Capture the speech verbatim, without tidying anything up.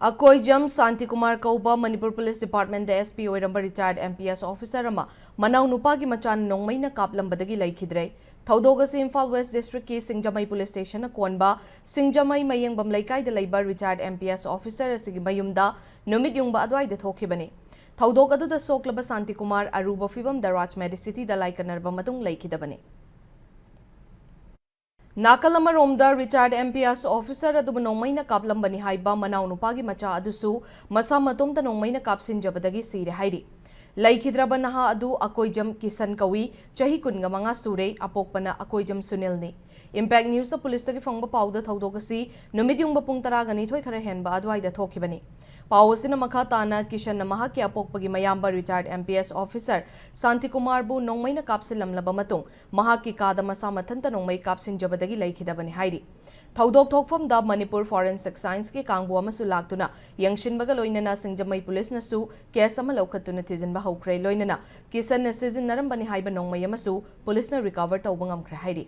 ꯑꯀꯣꯏꯖꯝ ꯁꯥꯟꯇꯤꯀꯨꯃꯥꯔ ꯀꯧꯕ ꯃꯅꯤꯄꯨꯔ ꯄꯨꯂꯤꯁ ꯗꯤꯄꯥꯔꯠꯃꯦꯟꯗ S P ꯑꯣꯏꯔꯝꯕ retired M P S officer ꯑꯃ ꯃꯅꯥꯎ ꯅꯨꯄꯥꯒꯤ ꯃꯆꯥꯅ ꯅꯣꯡꯃꯩꯅ ꯀꯥꯞꯂꯝꯕꯗꯒꯤ ꯂꯩꯈꯤꯗ꯭ꯔꯦ꯫ ꯊꯧꯗꯣꯛ ꯑꯁꯤ ꯏꯝꯐꯥꯜ ꯋꯦꯁ ꯗꯤꯁꯇ꯭ꯔꯤꯛꯀꯤ ꯁꯤꯡꯖꯃꯩ ꯄꯨꯂꯤꯁ ꯁ꯭ꯇꯦꯁꯟꯅ ꯀꯣꯟꯕ ꯁꯤꯡꯖꯃꯩ ꯃꯌꯦꯡꯕꯝ ꯂꯩꯀꯥꯏꯗ ꯂꯩꯕ retired M P S officer ꯑꯁꯤꯒꯤ ꯃꯌꯨꯝꯗ ꯅꯨꯃꯤꯠ ꯌꯨꯡꯕ ꯑꯗꯨꯋꯥꯏꯗ ꯊꯣꯛꯈꯤꯕꯅꯤ꯫ ꯊꯧꯗꯣꯛ ꯑꯗꯨꯗ ꯁꯣꯛꯂꯕ ꯁꯥꯟꯇꯤꯀꯨꯃꯥꯔ ꯑꯔꯨꯕ ꯐꯤꯚꯝꯗ ꯔꯥꯖ ꯃꯦꯗꯤꯁꯤꯇꯤꯗ ꯂꯥꯏꯀꯠꯅꯔꯕ ꯃꯇꯨꯡ ꯂꯩꯈꯤꯗꯕꯅꯤ꯫ ꯅꯥꯀꯜ ꯑꯃꯔꯣꯝꯗ, retired M P S officer ꯑꯗꯨꯕꯨ ꯅꯣꯡꯃꯩꯅ ꯀꯥꯞꯂꯝꯕꯅꯤ ꯍꯥꯏꯕ ꯃꯅꯥꯎ ꯅꯨꯄꯥꯒꯤ ꯃꯆꯥ ꯑꯗꯨꯁꯨ ꯃꯁꯥ ꯃꯇꯣꯝꯇ ꯅꯣꯡꯃꯩꯅ ꯀꯥꯞꯁꯤꯟꯖꯕꯗꯒꯤ ꯁꯤꯔꯦ ꯍꯥꯏꯔꯤ꯫ ꯂꯩꯈꯤꯗ꯭ꯔꯕ ꯅꯍꯥ ꯑꯗꯨ ꯑꯀꯣꯏꯖꯝ ꯀꯤꯁꯟ ꯀꯧꯏ, ꯆꯍꯤ ꯀꯨꯟꯒ ꯃꯉꯥ ꯁꯨꯔꯦ, ꯑꯄꯣꯛꯄꯅ ꯑꯀꯣꯏꯖꯝ ꯁꯨꯅꯤꯜꯅꯤ꯫ Impact News ꯄꯨꯂꯤꯁꯇꯒꯤ ꯐꯪꯕ ꯄꯥꯎꯗ ꯊꯧꯗꯣꯛ ꯑꯁꯤ ꯅꯨꯃꯤꯠ ꯌꯨꯡꯕ ꯄꯨꯡ ꯇꯔꯥꯒ ꯅꯤꯊꯣꯏ ꯈꯔ ꯍꯦꯟꯕ ꯑꯗꯨꯋꯥꯏꯗ ꯊꯣꯛꯈꯤꯕꯅꯤ꯫ ꯄꯥꯎ ꯑꯁꯤꯅ ꯃꯈꯥ ꯇꯥꯅ ꯀꯤꯁꯟꯅ ꯃꯍꯥꯛꯀꯤ ꯑꯄꯣꯛꯄꯒꯤ ꯃꯌꯥꯝꯕ retired M P S officer ꯁꯥꯟꯇꯤꯀꯨꯃꯥꯔꯕꯨ ꯅꯣꯡꯃꯩꯅ ꯀꯥꯞꯁꯤꯜꯂꯝꯂꯕ ꯃꯇꯨꯡ ꯃꯍꯥꯛꯀꯤ ꯀꯥꯗ ꯃꯁꯥ ꯃꯊꯟꯇ ꯅꯣꯡꯃꯩ ꯀꯥꯞꯁꯤꯟꯖꯕꯗꯒꯤ ꯂꯩꯈꯤꯗꯕꯅꯤ ꯍꯥꯏꯔꯤ꯫ ꯊꯧꯗꯣꯛ ꯊꯣꯛꯐꯝꯗ ꯃꯅꯤꯄꯨꯔ Forensic Scienceꯀꯤ ꯀꯥꯡꯕꯨ ꯑꯃꯁꯨ ꯂꯥꯛꯇꯨꯅ ꯌꯦꯡꯁꯤꯟꯕꯒ ꯂꯣꯏꯅꯅ ꯁꯤꯡꯖꯃꯩ ꯄꯨꯂꯤꯁꯅꯁꯨ case ꯑꯃ ꯂꯧꯈꯠꯇꯨꯅ ꯊꯤꯖꯤꯟꯕ ꯍꯧꯈ꯭ꯔꯦ꯫ ꯂꯣꯏꯅꯅ ꯀꯤꯁꯟꯅ ꯁꯤꯖꯤꯟꯅꯔꯝꯕꯅꯤ ꯍꯥꯏꯕ ꯅꯣꯡꯃꯩ ꯑꯃꯁꯨ ꯄꯨꯂꯤꯁꯅ recover ꯇꯧꯕ ꯉꯝꯈ꯭ꯔꯦ ꯍꯥꯏꯔꯤ꯫